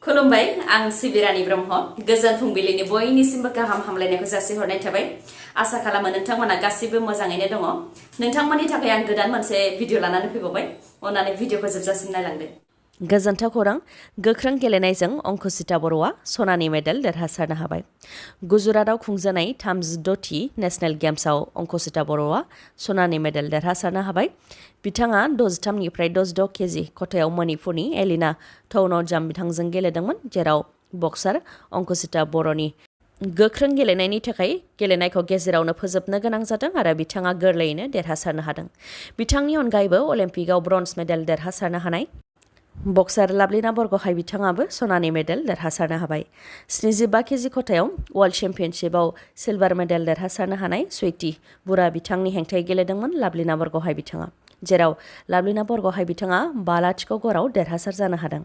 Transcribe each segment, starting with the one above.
खुलुमबाय आं सिबिरानि ब्रह्म गोजोन फुंबिलिनि बयनिसिमबो गाहाम हामलायनायखौ जासिहरनाय थाबाय आसा खालामो नोंथांमोना गासिबो मोजाङैनो दङ नोंथांमोननि थाखाय आं गोदान मोनसे भिडिअ लानानै फैबावबाय अननानै भिडिअखौ जोबजासिम नायलांदो गोजोनथाव खौरां गोख्रों गेलेनायजों अंकुसिता बर'आ सनानि मेडेल देरहासारनो हाबाय गुजरातआव खुंजानाय 36थि नेशनेल गेम्सआव अंकुसिता बर'आ सनानि मेडेल देरहासारनो हाबाय बिथाङा 63 निफ्राय 66 केजि खथायाव मणिपुरनि एलिना थौनजाम बिथांजों गेलेदोंमोन जेराव बक्सार अंकुसिता बर'नि गोख्रों गेलेनायनि थाखाय गेलेनायखौ गेजेरावनो फोजोबनो गोनां जादों आरो बिथाङा गोरलैयैनो देरहासारनो हादों बिथांनि अनगायैबो अलिम्पिकआव ब्रन्ज मेडेल देरहासारनो हानाय बक्सार लाभलिना बरग'हाय बिथाङाबो सनानि मेडेल देरहासारनो हाबाय 75 केजि खथायाव वर्ल्ड चेम्पियनशिपआव सिलभार मेडेल देरहासारनो हानाय स्वीटी बुरा बिथांनि हेंथायै गेलेदोंमोन लाभलिना बरग'हाय बिथाङा जेराव लाभलिना बरग'हाय बिथाङा 5-0 गराव देरहासार जानो हादों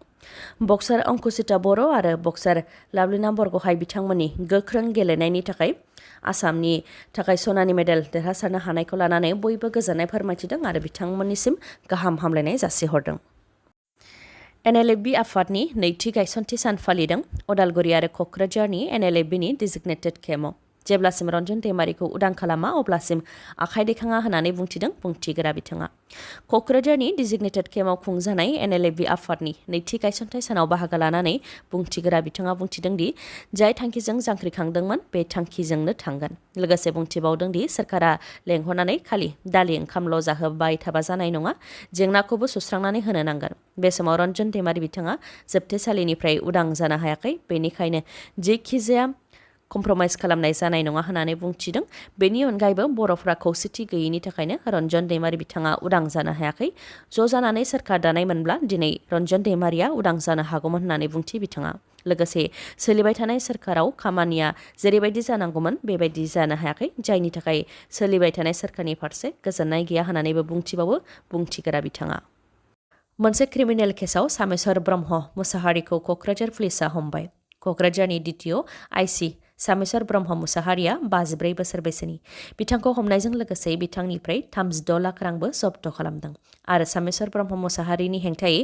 बक्सार अंकुसिता बर' आरो बक्सार लाभलिना बरग'हाय बिथांमोननि गोख्रों गेलेनायनि थाखाय आसामनि थाखाय सनानि मेडेल देरहासारनो हानायखौ लानानै बयबो गोजोननाय फोरमायथिदों आरो बिथांमोननिसिम गाहाम हामलायनाय जासिहरदों एनएलएफबि आफादनि नैथि गायसनथि सान फालिदों अदालगुरि आरो क'क्राझारनि एनएलएफबिनि डिजिगनेटेड केम्पआव जेब्लासिम रन्जन दैमारिखौ उदां खालामा अब्लासिम आखाइ दैखाङा होननानै बुंथिदों बुंथिग्रा बिथाङा क'क्राझारनि डिजिगनेटेड केम्पआव खुंजानाय एनएलएफबि आफादनि नैथि गायसनथाइ सानाव बाहागो लानानै बुंथिग्रा बिथाङा बुंथिदों दि जाय थांखिजों जांख्रिखांदोंमोन बे थांखिजोंनो थांगोन लोगोसे बुंथिबावदों दि सोरखारा लेंहरनानै खालि दालि ओंखामल' जाहोबाय थाबा जानाय नङा जेंनाखौबो सुस्रांनानै होनो नांगोन बे समाव रन्जन दैमारि बिथाङा जोबथेसालिनिफ्राय उदां जानो हायाखै बेनिखायनो जेखिजाया कमप्रमाइज खालामनाय जानाय नङा होननानै बुंथिदों बेनि अनगायैबो बर'फ्रा खौसेथि गैयैनि थाखायनो रन्जन दैमारि बिथाङा उदां जानो हायाखै ज' जानानै सोरखार दानायमोनब्ला दिनै रन्जन दैमारिया उदां जानो हागौमोन होननानै बुंथि बिथाङा लोगोसे सोलिबाय थानाय सोरखाराव खामानिया जेरैबायदि जानांगौमोन बेबायदि जानो हायाखै जायनि थाखाय सोलिबाय थानाय सोरखारनि फारसे गोजोननाय गैया होननानैबो बुंथिबावो बुंथिग्रा बिथाङा मोनसे क्रिमिनेल केसआव सामेश्वर ब्रह्म मुसाहारिखौ क'क्राझार पुलिसआ हमबाय क'क्राझारनि DTO आइसि सामेश्वर ब्रह्म मुसाहारिया 54 बोसोर बैसोनि बिथांखौ हमनायजों लोगोसे बिथांनिफ्राय 36 लाख रांबो जब्द खालामदों आरो सामेश्वर ब्रह्म मुसाहारिनि हेंथायै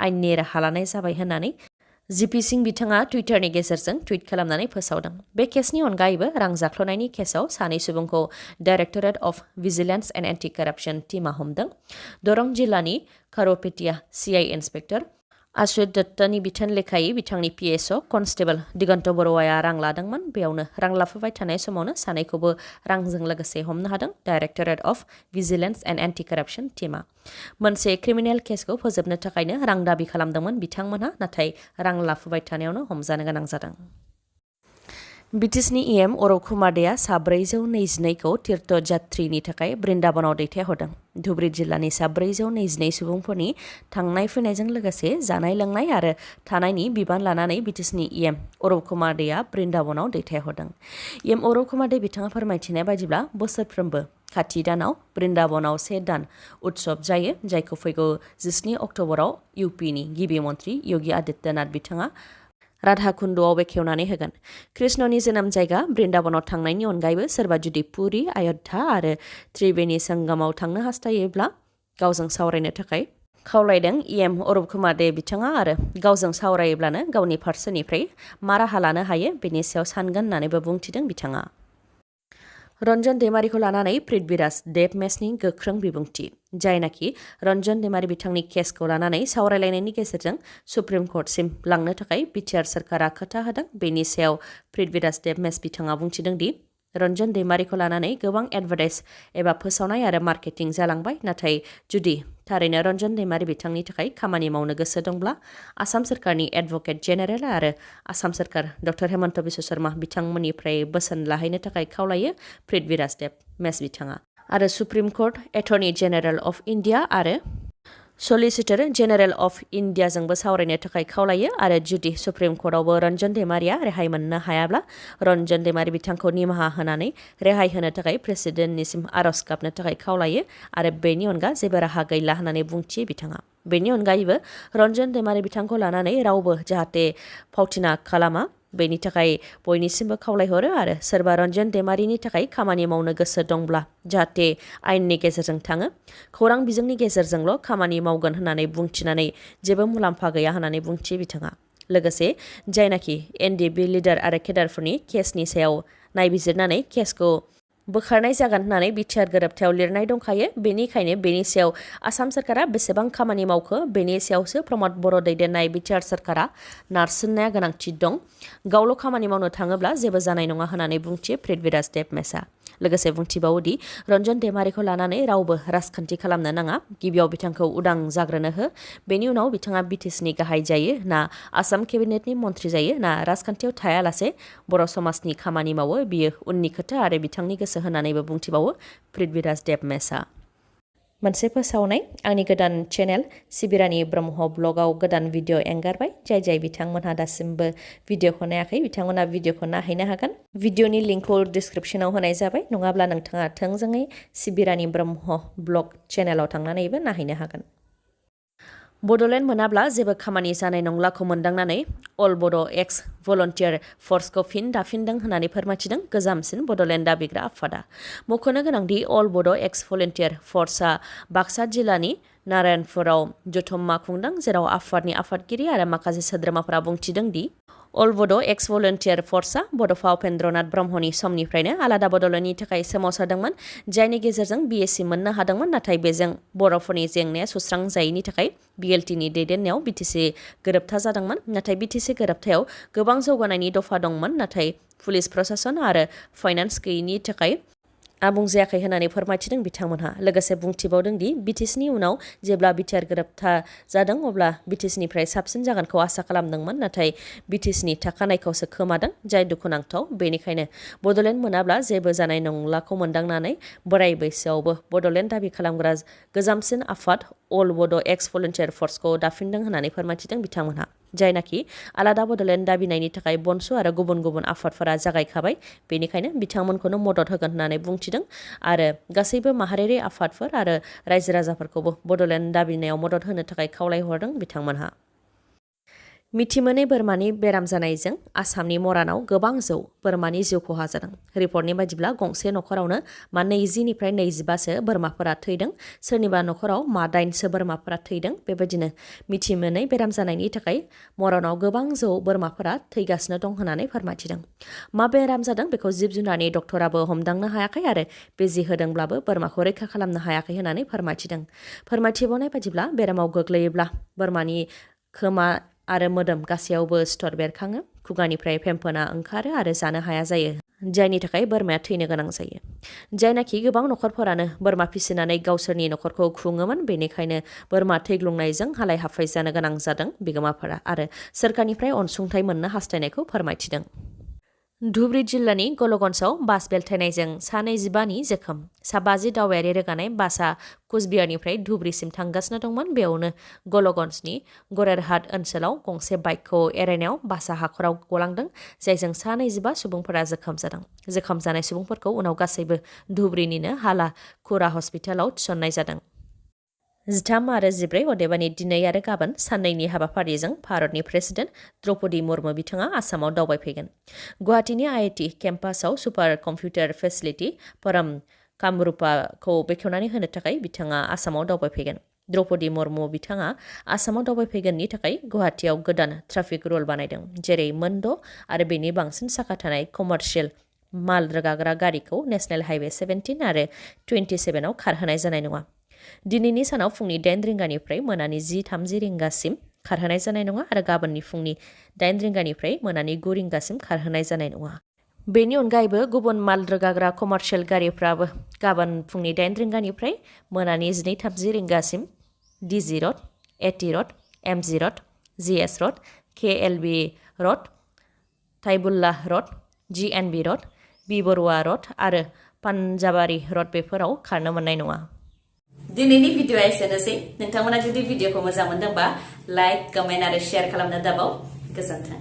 आयेननि राहा लानाय जाबाय होननानै जिपि सिं बिथाङा टुइटारनि गेजेरजों टुइट खालामनानै फोसावदों बे केसनि अनगायैबो रां जाख्ल'नायनि केसआव सानै सुबुंखौ directorate of vigilance and anti कराप्सन टीमआ हमदों दरं जिल्लानि खार'पेटिया CI इन्सपेक्टर आश्वित दत्तनि बिथोन लेखायै बिथांनि PSO कनस्टेबल दिगन्त बर'आ रां लादोंमोन बेयावनो रां लाफुबाय थानाय समावनो सानैखौबो रांजों लोगोसे हमनो हादों directorate of vigilance and anti कराप्सन टीमआ मोनसे क्रिमिनेल केसखौ फोजोबनो थाखायनो रां दाबि खालामदोंमोन बिथांमोनहा नाथाय रां लाफुबाय थानायावनो हमजानो गोनां जादों बिटिसिनि EM अरप कुमार देआ 422खौ तीर्थयात्रीनि थाखाय बृन्दाबनाव दैथायहरदों धुबरी जिल्लानि 422 सुबुंफोरनि थांनाय फैनायजों लोगोसे जानाय लोंनाय आरो थानायनि बिबान लानानै बिटिसिनि EM अरप कुमार देआ बृन्दाबनाव दैथायहरदों EM अरप कुमार दे बिथाङा फोरमायथिनाय बायदिब्ला बोसोरफ्रोमबो खाथि दानाव बृन्दाबनाव 1 दान उत्सव जायो जायखौ फैगौ 17 अक्ट'बराव UPनि गिबि मन्त्रि योगी आदित्यनाथ बिथाङा राधा कुन्द'आव बेखेवनानै होगोन कृष्णनि जोनोम जायगा बृन्दाबनाव थांनायनि अनगायैबो सोरबा जुदि पुरी अयोध्या आरो त्रिवेणी संगमाव थांनो हास्थायोब्ला गावजों सावरायनो थाखाय खावलायदों EM अरप कुमार दे बिथाङा आरो गावजों सावरायोब्लानो गावनि फारसेनिफ्राय मा राहा लानो हायो बेनि सायाव सानगोन होननानैबो बुंथिदों बिथाङा रन्जन दैमारिखौ लानानै पृथ्वीराज देब मेचनि गोख्रों बिबुंथि जायनाखि रन्जन दैमारि बिथांनि केसखौ लानानै सावरायलायनायनि गेजेरजों सुप्रिम कर्टसिम लांनो थाखाय बिटिआर सोरखारा खोथा होदों बेनि सायाव पृथ्वीराज देब मेच बिथाङा बुंथिदों दि रन्जन दैमारिखौ लानानै गोबां एडभार्टाइज एबा फोसावनाय आरो मार्केटिं जालांबाय नाथाय जुदि थारैनो रन्जन दैमारि बिथांनि थाखाय खामानि मावनो गोसो दंब्ला आसाम सोरखारनि एडभकेट जेनेरेल आरो आसाम सोरखार डक्टर हेमन्त बिश्व शर्मा बिथांमोननिफ्राय बोसोन लाहैनो थाखाय खावलायो पृथ्वीराज देब मेच बिथाङा आरो supreme court attorney general of India आरो सलिसिटर जेनेरेल अफ इन्डियाजोंबो सावरायनो थाखाय खावलायो आरो जुदि सुप्रिम कर्टआवबो रन्जन दैमारिया रेहाय मोननो हायाब्ला रन्जन दैमारि बिथांखौ निमाहा होनानै रेहाय होनो थाखाय प्रेसिडेन्टनिसिम आर'ज गाबनो थाखाय खावलायो आरो बेनि अनगा जेबो राहा गैला होननानै बुंथियो बिथाङा बेनि अनगायैबो रन्जन दैमारि बिथांखौ लानानै रावबो जाहाथे फावथिना खालामा बेनि थाखाय बयनिसिमबो खावलायहरो आरो सोरबा रन्जन दैमारिनि थाखाय खामानि मावनो गोसो दंब्ला जाहाथे आयेननि गेजेरजों थाङो खौरां बिजोंनि गेजेरजोंल' खामानि मावगोन होननानै बुंथिनानै जेबो मुलाम्फा गैया होननानै बुंथियो बिथाङा लोगोसे जायनाखि एनडिएफबि लिडार आरो केडारफोरनि केसनि सायाव नायबिजिरनानै केसखौ बोखारनाय जागोन होननानै बिटिआर गोरोबथायाव लिरनाय दंखायो बेनिखायनो बेनि सायाव आसाम सरकारा बेसेबां खामानि मावखो बेनि सायावसो प्रमद बर' दैदेननाय बिटिआर सरकारा नारसिननाया गोनांथि दं गावल' खामानि मावनो थाङोब्ला जेबो जानाय नङा होननानै बुंथियो पृथ्वीराज देबमेसा लोगोसे बुंथिबावोदि रन्जन दैमारिखौ लानानै रावबो राजखान्थि खालामनो नाङा गिबियाव बिथांखौ उदां जाग्रोनो हो बेनि उनाव बिथाङा बिटिसिनि गाहाय जायो ना आसाम केबिनेटनि मन्थ्रि जायो ना राजखान्थियाव थायालासे बर' समाजनि खामानि मावो बियो उननि खोथा आरो बिथांनि गोसो होननानैबो बुंथिबावो पृथ्वीराज देबमेसा मोनसे फोसावनाय आंनि गोदान चेनेल सिबिरानि ब्रह्म ब्लगाव गोदान भिडिअ एंगारबाय जाय बिथांमोनहा दासिमबो भिडिअखौ नायाखै बिथांमोनहा भिडिअखौ नायहैनो हागोन भिडिअनि लिंकखौ डिस्क्रिप्शनाव होनाय जाबाय नङाब्ला नोंथाङा थोंजोङै सिबिरानि ब्रह्म ब्लग चेनेलाव थांनानैबो नायहैनो हागोन बड'लेण्ड मोनाब्ला जेबो खामानि जानाय नंलाखौ मोनदांनानै अल बड' एक्स भलन्टियार फर्सखौ फिन दाफिनदों होननानै फोरमायथिदों गोजामसिन बड'लेण्ड दाबिग्रा आफादा मख'नो गोनांदि अल बड' एक्स भलन्टियार फर्सआ बाक्सा जिल्लानि नारायणपुराव जथुम्मा खुंदों जेराव आफादनि आफादगिरि आरो माखासे सोद्रोमाफोरा बुंथिदों दि अल बड' एक्स भलन्टियार फर्सआ बड'फा उपेन्द्रनाथ ब्रह्मनि समनिफ्रायनो आलादा बड'लेण्डनि थाखाय सोमावसारदोंमोन जायनि गेजेरजों बिएससि मोननो हादोंमोन नाथाय बेजों बर'फोरनि जेंनाया सुस्रांजायैनि थाखाय बिएलटिनि दैदेननायाव बिटिसि गोरोबथा जादोंमोन नाथाय बिटिसि गोरोबथायाव गोबां जौगानायनि दफा दंमोन नाथाय पुलिस प्रशासन आरो फाइनान्स गैयैनि थाखाय आबुं जायाखै होननानै फोरमायथिदों बिथांमोनहा लोगोसे बुंथिबावदों दि बिटिसिनि उनाव जेब्ला बिटिआर गोरोबथा जादों अब्ला बिटिसिनिफ्राय साबसिन जागोनखौ आसा खालामदोंमोन नाथाय बिटिसिनि थाखानायखौसो खोमादों जाय दुखुनांथाव बेनिखायनो बड'लेण्ड मोनाब्ला जेबो जानाय नंलाखौ मोनदांनानै बोराय बैसोआवबो बड'लेण्ड दाबि खालामग्रा गोजामसिन आफाद अल बड' एक्स भलन्टियार फर्सखौ दाफिनदों होननानै फोरमायथिदों बिथांमोनहा जायनाखि आलादा बड'लेण्ड दाबिनायनि थाखाय बनसु आरो गुबुन गुबुन आफादफोरा जागायखाबाय बेनिखायनो बिथांमोनखौनो मदद होगोन होननानै बुंथिदों आरो गासैबो माहारियारि आफादफोर आरो रायजो राजाफोरखौबो बड'लेण्ड दाबिनायाव मदद होनो थाखाय खावलायहरदों बिथांमोनहा मिथिमोनै बोरमानि बेराम जानायजों आसामनि मरानाव गोबां जौ बोरमानि जिउ खहा जादों रिपर्टनि बायदिब्ला गंसे नखरावनो मा 20निफ्राय 25सो बोरमाफोरा थैदों सोरनिबा नखराव मा 8सो बोरमाफोरा थैदों बेबायदिनो मिथिमोनै बेराम जानायनि थाखाय मरानाव गोबां जौ बोरमाफोरा थैगासिनो दं होननानै फोरमायथिदों मा बेराम जादों बेखौ जिब जुनारनि डक्टराबो हमदांनो हायाखै आरो बिजि होदोंब्लाबो बोरमाखौ रैखा खालामनो हायाखै होननानै फोरमायथिदों फोरमायथिबावनाय बायदिब्ला बेरामाव गोग्लैयोब्ला बोरमानि खोमा आरो मोदोम गासैयावबो सिथर बेरखाङो खुगानिफ्राय फेम्फोना ओंखारो आरो जानो हाया जायो जायनि थाखाय बोरमाया थैनो गोनां जायो जायनाखि गोबां नखरफोरानो बोरमा फिसिनानै गावसोरनि नखरखौ खुङोमोन बेनिखायनो बोरमा थैग्लुंनायजों हालाय हाफाय जानो गोनां जादों बिगोमाफोरा आरो सोरखारनिफ्राय अनसुंथाइ मोननो हास्थायनायखौ फोरमायथिदों धुबुरी जिल्लानि गलगन्जआव बास बेलथायनायजों सा 25नि जोखोम सा 50 दावबायारि रोगानाय बासआ कुचबिहारनिफ्राय धुबुरीसिम थांगासिनो दंमोन बेयावनो गलगन्जनि गरेरहाट ओनसोलाव गंसे बाइकखौ एरायनायाव बासआ हाखराव गलांदों जायजों सा 25 सुबुंफोरा जोखोम जादों जोखोम जानाय सुबुंफोरखौ उनाव गासैबो धुबुरीनिनो हाला खुरा हस्पिटालाव थिसननाय जादों 13 आरो 14 अदेबानि दिनै आरो गाबोन साननैनि हाबाफारिजों भारतनि प्रेसिडेन्ट द्रौपदी मुर्मु बिथाङा आसामाव दावबायफैगोन गुवाहाटीनि आईआईटी केम्पासआव सुपार कम्पिउटार फेसिलिटि परम कामरुपाखौ बेखेवनानै होनो थाखाय बिथाङा आसामाव दावबायफैगोन द्रौपदी मुर्मु बिथाङा आसामाव दावबायफैगोननि थाखाय गुवाहाटीयाव गोदान ट्राफिक रुल बानायदों जेरै मोनद' आरो बेनि बांसिन साखा थानाय कमार्शियेल माल रोगाग्रा गारिखौ नेशनेल हाइवे 17 आरो 27 आव खारहोनाय जानाय नङा दिनैनि सानाव फुंनि 8 रिंगानिफ्राय मोनानि 10:30 रिंगासिम खारहोनाय जानाय नङा आरो गाबोननि फुंनि 8 रिंगानिफ्राय मोनानि 9 रिंगासिम खारहोनाय जानाय नङा बेनि अनगायैबो गुबुन माल रोगाग्रा कमार्शियेल गारिफ्राबो गाबोन फुंनि 8 रिंगानिफ्राय मोनानि 12:30 रिंगासिम डिजी रड एटी रड एमजी रड जीएस रड केएलबी रड थाइबुल्ला रड जीएनबी रड बी बरुवा रड आरो पान्जाबारि रड बेफोराव खारनो मोननाय नङा दिनैनि भिडिअआ एसेनोसै नोंथांमोना जुदि भिडिअखौ मोजां मोनदोंबा लाइक कमेन्ट आरो शेयार खालामनो दाबाव गोजोन्थों